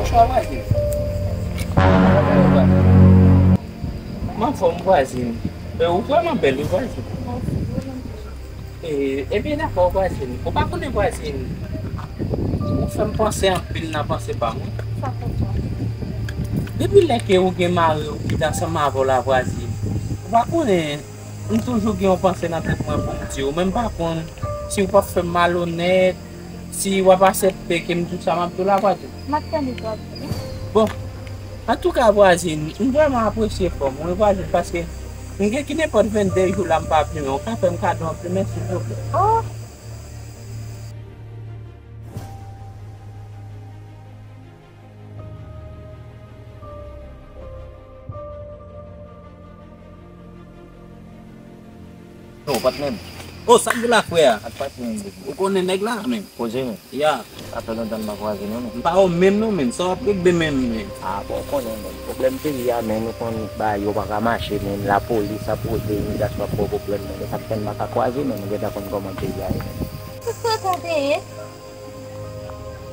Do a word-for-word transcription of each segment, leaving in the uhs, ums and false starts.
Bonswa, vwazin. Kòman w ye, vwazin? M anfòm, vwazin. E, ou vrèman bèl, wi, vwazin. E, ebyen, dakò, vwazin. Ou pa konnen, vwazin, ou fè m panse anpil nan panse pa m, wi. Sa fè kwa? Depi lè ke ou gen mari w ki t ansanm avè w la, vwazin, ou pa konnen, m toujou gen yon panse nan tèt mwen pou m di w, men m pa konn si w p ap fè m malonèt, si w ap aksepte ke m di w sa m ap di w la, vwazin. M ap tande sa w ap di. Bon, antouka, vwazin, m vrèman apresye fòm ou, wi, vwazin, paske m gen ki nenpòt vennde jou la m pa plimen, ou ka fè m kado yon plimen, silvouplè? Oh! Yo, patnè m. Oh, sa k gen la, frè? Ak patnè m, bebe. Ou konnen nèg la, men. Koze, men. Ya. Sa fè lontan m pa kwaze nou, men. M pa wè w menm non, men. Sa w ap regle menm, men. Ah, bon, ou konnen, men. Pwoblèm peyi a, men, nou konn bagay yo pa ka mache, men. Lapolis ap rode, imigrasyon ap ba w pwoblèm, men. E sa k fè n pa ka kwaze, men. Nou gentan konn kòman peyi a ye, men. Ou frekan te ye?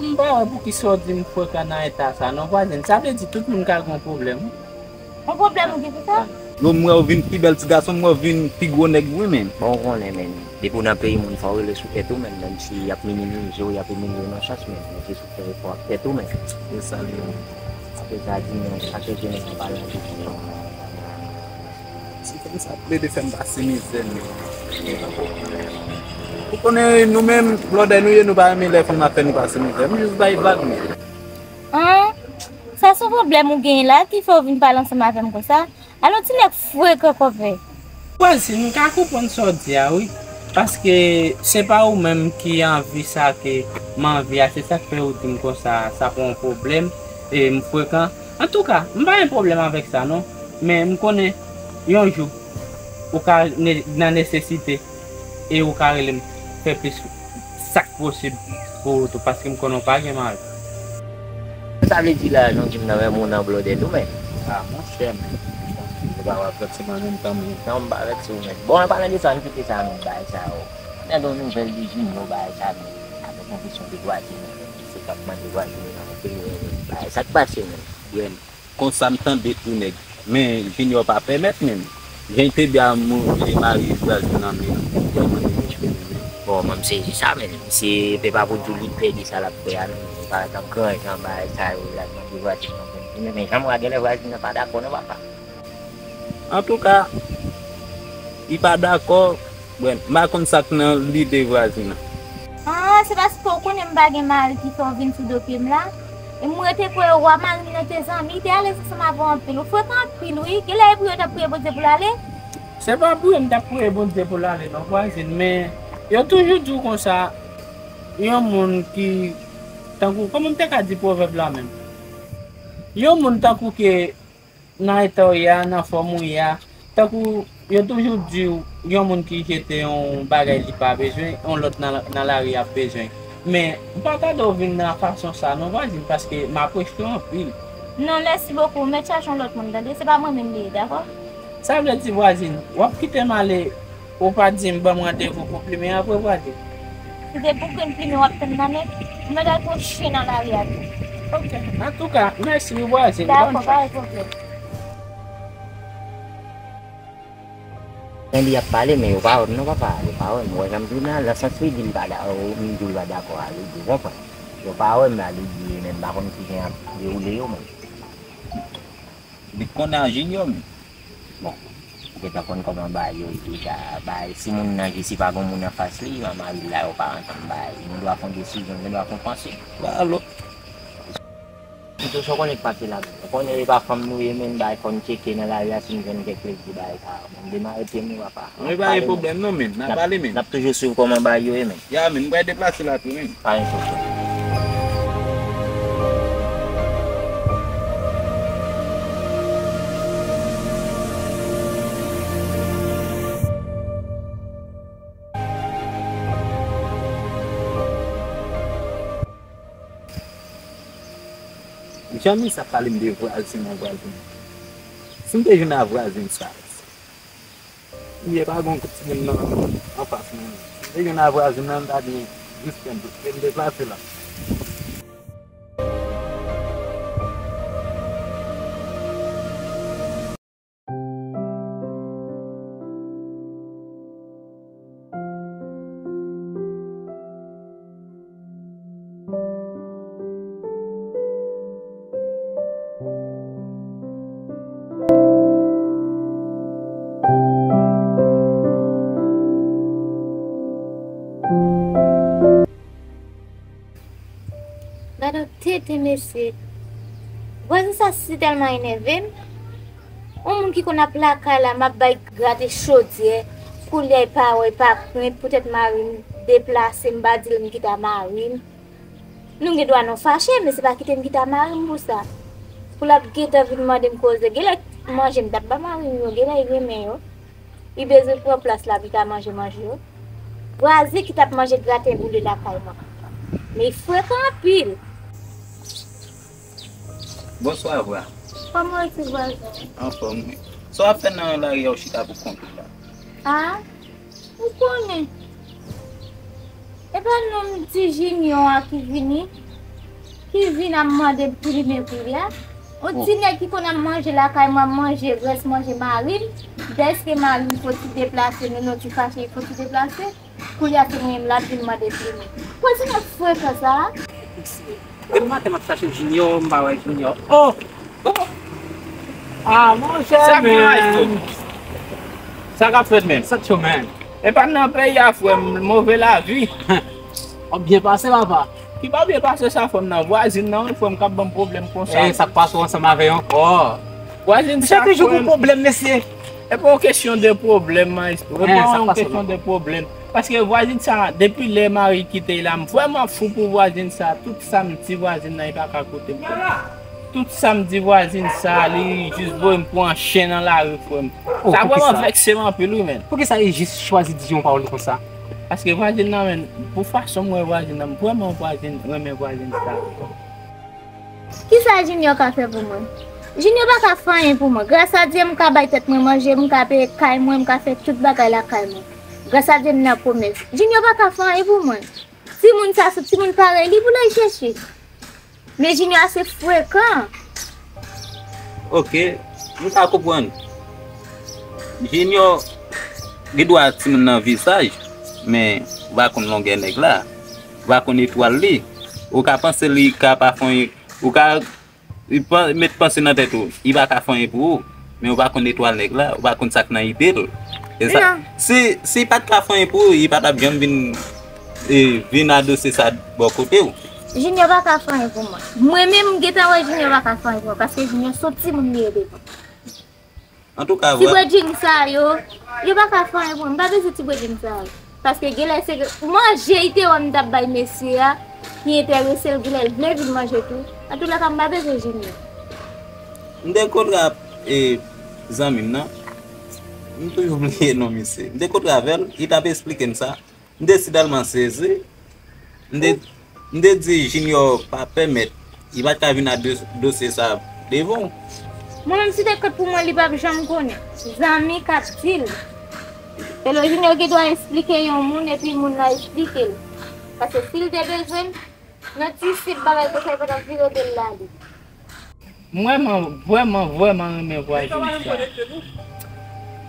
M pa wè poukisa w di m frekan nan eta sa non, vwazin. Sa vle di tout moun ka gen yon pwoblèm. Yon pwoblèm ou gen pou sa? Yo, m wè w vin pi bèl ti gason, m wè w vin pi gwo nèg wi, men. Bon, ou konnen, men. Depi w nan peyi moun, fò w rele sou tèt ou, men. Menm si y ap minimize w, y ap imilye w nan chans, men. Men se sou tèt ou, fò w ak tèt ou, men. Se sa l ye. Apre sa, di m, chache jeni nan pale anpil. Ti fanm sa plede fè m pase mizè, men. Ou konnen nou menm, blòdè nou ye, nou pa renmen lè fanm ap fè nou pase mizè. M jis bay vag, men. An, sa se yon pwoblèm ou genyen la ki fè w vin pale ansanm avè m konsa? Alò, ti nèg frekan kòfè. Vwazin, m ka konprann sa w di a, wi. Paske se pa ou menm ki anvi sa ke m anvi a, se sa k fè ou di m konsa, sa pa yon pwoblèm, e m frekan. Antouka, m pa gen pwoblèm avèk sa non, men m konnen yon jou ou ka ne- nan nesesite e ou ka rele m fè plis sa k posib pou ou tou, paske m konnen w pa gen mari. Sa vle di la, jan w di m nan, menm ou nan blòdè tou, men. Ah, monchè, men. Ou pa wè vèt se mwen menm tan, men. Non, m pa vèt se ou menm. Bon, an palan de sa, ann kite sa, men, bagay sa yo. Tande yon nouvèl de Junior, bagay sa, men. Avèk yon kesyon de vwazin, men. Se k ap mande vwazin nan yon peyi, bagay sa k pase, men. Vrèman. Konsa m tande tou nèg. Men Junior pa pèmèt menm. Jan l te byen manje mari vwazin nan men, li te manje manje menm. Bon, mwen m sezi sa menm. Se, se pa pou di w li pè de sa l ap fè a non. Li pa nan gran jan bagay sa yo, l al manje vwazin nan menm. Men, men jan m wè a, genlè vwazin nan pa dakò non, papa. Antouka, li pa dakò. Bon, m pa konn sa k nan lide vwazin nan. Ah, se paske w konnen m pa gen mari ki fè w vin sou do pye m la. E m rete kwè w a mari m nan te zanmi, li te alèz ansanm avè w anpil. Ou frekan anpil, wi. Genlè e priye w t ap priye Bondye pou l ale? Se pa priye m t ap priye Bondye pou l ale, non, vwazin. Men, yo toujou di w konsa, yon moun ki, tankou, kòman m te ka di pwovèb la menm? Yon moun tankou ke nan eta w ye a, nan fòm ou ye a. Tankou yo toujou di w, yon moun ki jete yon bagay li pa bezwen, yon lòt nan, nan lari ap bezwen. Men, m pa tande w vin nan fason sa non, vwazin, paske m apresye w anpil. Non, mèsi bokou, mèt chache yon lòt moun, tande? Se pa mwen menm li ye, dakò? Sa vle di, vwazin, w ap kite m ale, ou pa di m ban m randevou pou plimen an vre, vwazin? Si se pou grenn plimen w ap tann nan men, ou mèt al pran chen nan lari a tou. Ok, antouka, mèsi wi, vwazin. Dakò, pa gen pwoblèm. Men li ap pale, men yo pa wè m non, papa, yo pa wè m. Ou wè jan m di w nan, nan sans li di li pa da-, ou, m di w li pa dakò a, li di, ou konprann. Yo pa wè m la, li di, men m pa konn kijan y ap dewoule yo, men. Li konnen a Junior, men. Bon, ou gentan konn kòman bagay yo ye deja. Bagay, si moun nan jis li pa gen moun anfas li, mari l la, yo pa antann bagay. Gen dwa fè yon desizyon, gen dwa fè yon panse. Ba lòt. Pito sa w konnen k pase la menm. Ou konnen e pa fanm nou ye, men bagay fò n tcheke nan lari a si n jwenn kèk legi bagay sa yo. Bon, m demare pye m wi, papa. Wi, pa gen pwoblèm non, men. N ap pale, men. N ap toujou swiv kòman bagay yo ye, men. Ya, men, m pral deplase la tou, men. Pa gen pwoblèm. Janmi sa pale m de vwazin an, vwazin. Si m te jwenn a vwazin sa, Ye pa gon timoun nan anfas mwen. Li gen nan vwazin nan, m ta di jis fè m, fè m deplase la. Ti mesye. Vwazin sa si tèlman enève m. Yon moun ki konn ap lakay la, m ap bay grate chodyè. Koulye a, li pa wè, li pa krent, poutèt mari m deplase, m pa di l m kite a mari m. Nou gen dwa nou fache, men se pa kite m kite a mari m pou sa. Pou l ap gentan vin mande m koze. Genlè manje m t ap ba mari m yo, genlè li renmen yo. Li bezwen pran plas la pou li ka manje manje yo. Vwazen ki t ap manje graten boule lakay mwen. Men li frekan anpil. Bonswa, vwa. Kòman w ye, vwazen? Anfòm, wi. Sa w ap fè nan lari a, w chita pou kont ou la? A, ou konnen. E pa nonm ti Junior a ki vini, ki vin ap mande m pou li, men koulye a. Yon ti nèg ki konn ap manje lakay mwen, ap manje grès manje mari m. Dèske mari m foti deplase, nou, nou ti fache, li foti deplase. Koulye a se mwen menm l ap vin mande pou li. Kontinye frekan sa a. Depi maten m ap chache Junior, m pa wè Junior. Oh! Oh! Ah, monchè, sa k gen, Maestro? Sa k ap fèt menm? Sa tchou, man. E pa nan peyi a, frè m, move lavi. W ap byen pase, papa. Ki pa byen pase sa, frè m, nan vwazin nan, wi, frè m, k ap ban m pwoblèm konsa. E sa k pase w ansanm avè l ankò? Vwazin sa, frè m. Se toujou pou pwoblèm, mesye. E pa yon kesyon de pwoblèm, Maestro. E pa yon kesyon de pwoblèm. Paske vwazin sa, depi lè mari kite l la, m vrèman fou pou vwazin sa. Tout sa m di vwazin nan, li pa ka koute m. Tout sa m di vwazin sa, li jis voye m pran chen nan lari, frè m. Sa vrèman vèkse m anpil, wi, menn. Poukisa li jis chwazi di yon pawòl konsa? Paske vwazin nan, menn, pou fason m wè vwazin nan, m vrèman vwazin, renmen vwazin sa. Kisa Junior ka fè pou mwen? Junior pa ka fè anyen pou mwen. Gras a Dye, m ka bay tèt mwen manje, m ka peye kay mwen, m ka fè tout bagay lakay mwen. Gras a Dye, m nan komès. Junior pa ka fè anyen pou mwen. Timoun sa, se timoun parèy li pou l al chèche. Men Junior ase frekan. Ok, m ka konprann. Junior gen dwa timoun nan visaj, men ou pa konn longè nèg la. Ou pa konn etwal li. Ou ka panse li ka pa fè anyen, ou ka li pa, met panse nan tèt ou, li pa ka fè anyen pou ou, men ou pa konn etwal nèg la, ou pa konn sa k nan ide l. E sa, si, si li pa t ka fè anyen pou ou, li pa t ap janm vin, e, vin adose sa bò kote w. Junior pa ka fè anyen pou mwen. Mwen menm, m gentan wè Junior pa ka fè anyen pou mwen, paske Junior se yon timoun li ye devan. Antouka, ti bredjin sa yo, yo pa ka fè anyen pou mwen. M pa bezwen ti bredjin sa yo. Paske genlè se manje li te wè m t ap bay mesye a ki enterese l, genlè l vle vin manje tou. Antoulèka, m pa bezwen Junior. M te kontre ak, e, zanmi m nan. M toujou bliye non misye. M te kontre avè l, li t ap esplike m sa. M te si tèlman sezi. M te, m te di Junior pa pèmèt, li pa t ka vin ak do-, dosye sa devan w. Mwen menm, si te kat pou mwen, li p ap janm konnen. Zanmi k ap di l. E lè Junior gen dwa esplike yon moun, epi moun nan esplike l. Paske si l te bezwen m, nan ti senp bagay konsa, li pa t ap vire do l ale. M vrèman, vrèman, vrèman renmen vwazin sa.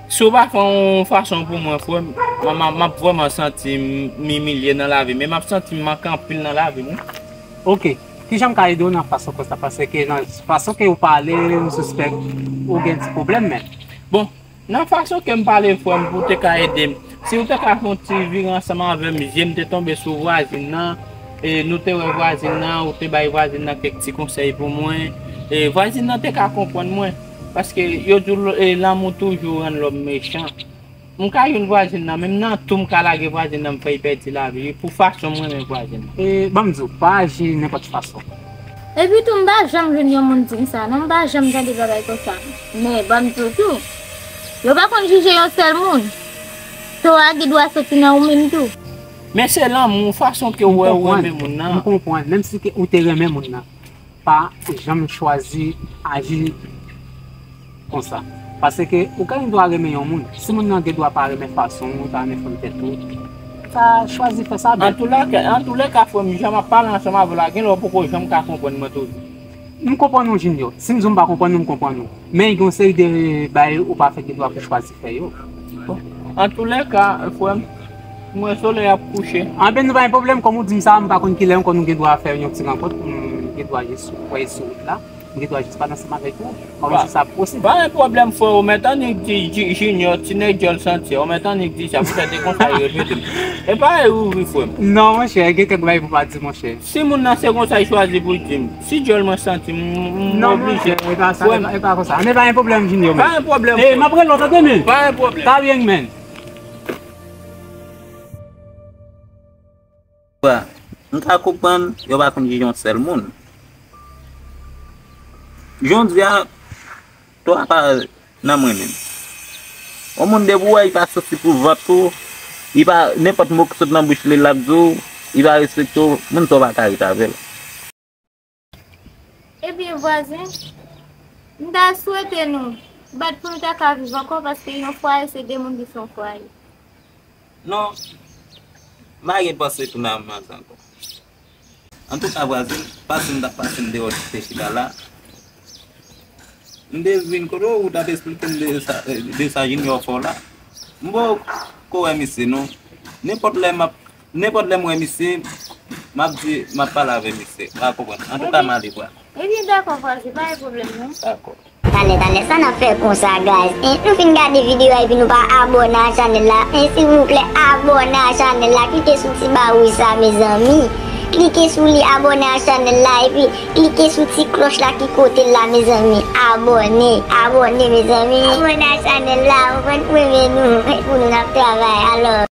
Si w pa fè yon fason pou mwen, frè m, m, m, m ap vrèman santi m, m imilye nan lavi m, e m ap santi m manke anpil nan lavi m, wi. Ok. Kijan m ka ede w nan fason konsa? Paske nan fason ke w pale, m sispèk ou gen ti pwoblèm, men. Bon, nan fason ke m pale, frè m, pou w te ka ede m. Si w te ka fè yon ti vire ansanm avè m, je m te tonbe sou vwazin nan, e nou te wè vwazin nan, ou te bay vwazin nan kèk ti konsèy pou mwen. E vwazin nan te ka konprann mwen, paske yo di w, e, lanmou toujou rann lòm mechan. M ka jwenn vwazin nan, menm nan tou m ka lage vwazin nan, m fè l pèdi lavi li, pou fason m renmen vwazin nan. E, ban m di w, pa aji nenpòt fason. Epi tou, m pa janm jwenn yon moun di m sa, non, m pa janm tande bagay konsa. Men, ban m di w tou, yo pa konn jije yon sèl moun. To a gen dwa soti nan ou menm tou. Men se lanmou, fason ke w wè ou renmen moun nan. M konprann, menm si ke ou te renmen moun nan, pa janm chwazi aji konsa. Paske ou gen dwa renmen yon moun. Si moun nan gen dwa pa renmen fason w, pa renmen fòm tèt ou, pa chwazi fè sa bèl. Antoulèka, antoulèka, frè m, jan m ap pale ansanm avè w la, genlè w poko janm ka konprann mwen toujou. M konprann ou, Junior. Si m di w m pa konprann ou, m konprann ou. Men gen yon seri de bagay ou pa fè gen dwa pou chwazi fè yo. Bon. Antoulèka, frè m, mwen solèy ap kouche. Anben, nou pa gen pwoblèm, kòm ou di m sa, m pa konn kilè ankò nou gen dwa fè yon ti rankont, m gen dwa jis wè sou wout la. Gen dwa jis pale ansanm avèk ou. Mwen, si sa posib. Pa gen pwoblèm, frè. Ou mèt annik di Ji-, Junior, ti nèg djòl santi a. Ou mèt annik di sa. Poutèt e konsa yo rele m. E pa e ou wi, frè m. Non, monchè, gen kèk bagay pou pa di, monchè. Si moun nan se konsa l chwazi pou l di m, si djòl mwen santi m, m, m Non, oblije. Monchè, e pa sa, e pa, e pa konsa. An, e pa gen pwoblèm, Junior. Pa gen pwoblèm, frè. M ap rele w, tande, men. Pa gen pwoblèm. Talè, man. Bra, m ka konprann yo pa konn jije yon sèl moun. Jodi a, twa pa nan mwen menm. Yon moun depi w wè, li pa santi pou vant ou, li pa, nenpòt mo ki sot nan bouch li, l ap di w, li pa respekte w, moun sa w pa ka ret avè l. Ebyen, vwazen, m ta swete nou bat pou nou ta ka viv ankò, paske yon fwaye se de moun ki fè yon fwaye. Non, m pa gen panse tounen ansanm ankò. Antouka, vwazen, pase m t ap pase m deyò te chita la. M te vin kote w, ou t ap esplike m de sa, de sa Junior fè w la. M poko wè misye, non. Nenpòt lè m ap, nenpòt lè m wè misye, m ap di, m ap pale avè misye. W a konprann. Antouka, m ale, bra. Ebyen, dakò, vwazen, pa gen pwoblèm, non. Dakò. Talè, talè, sa n ap fè konsa, guys? Hein? Nou fin gade videyo a epi nou pa abòne a chanèl la. Hein, silvouplè, abòne a chanèl la. Klike sou ti ba wouj sa, mezanmi. Klike sou li, abòne a chanèl la, epi klike sou ti klòch la ki kote l la, mezanmi. Abòne, abòne, mezanmi. Abòne a chanèl la, ou konprann, pou renmen nou, pou nou n ap travay. Alò.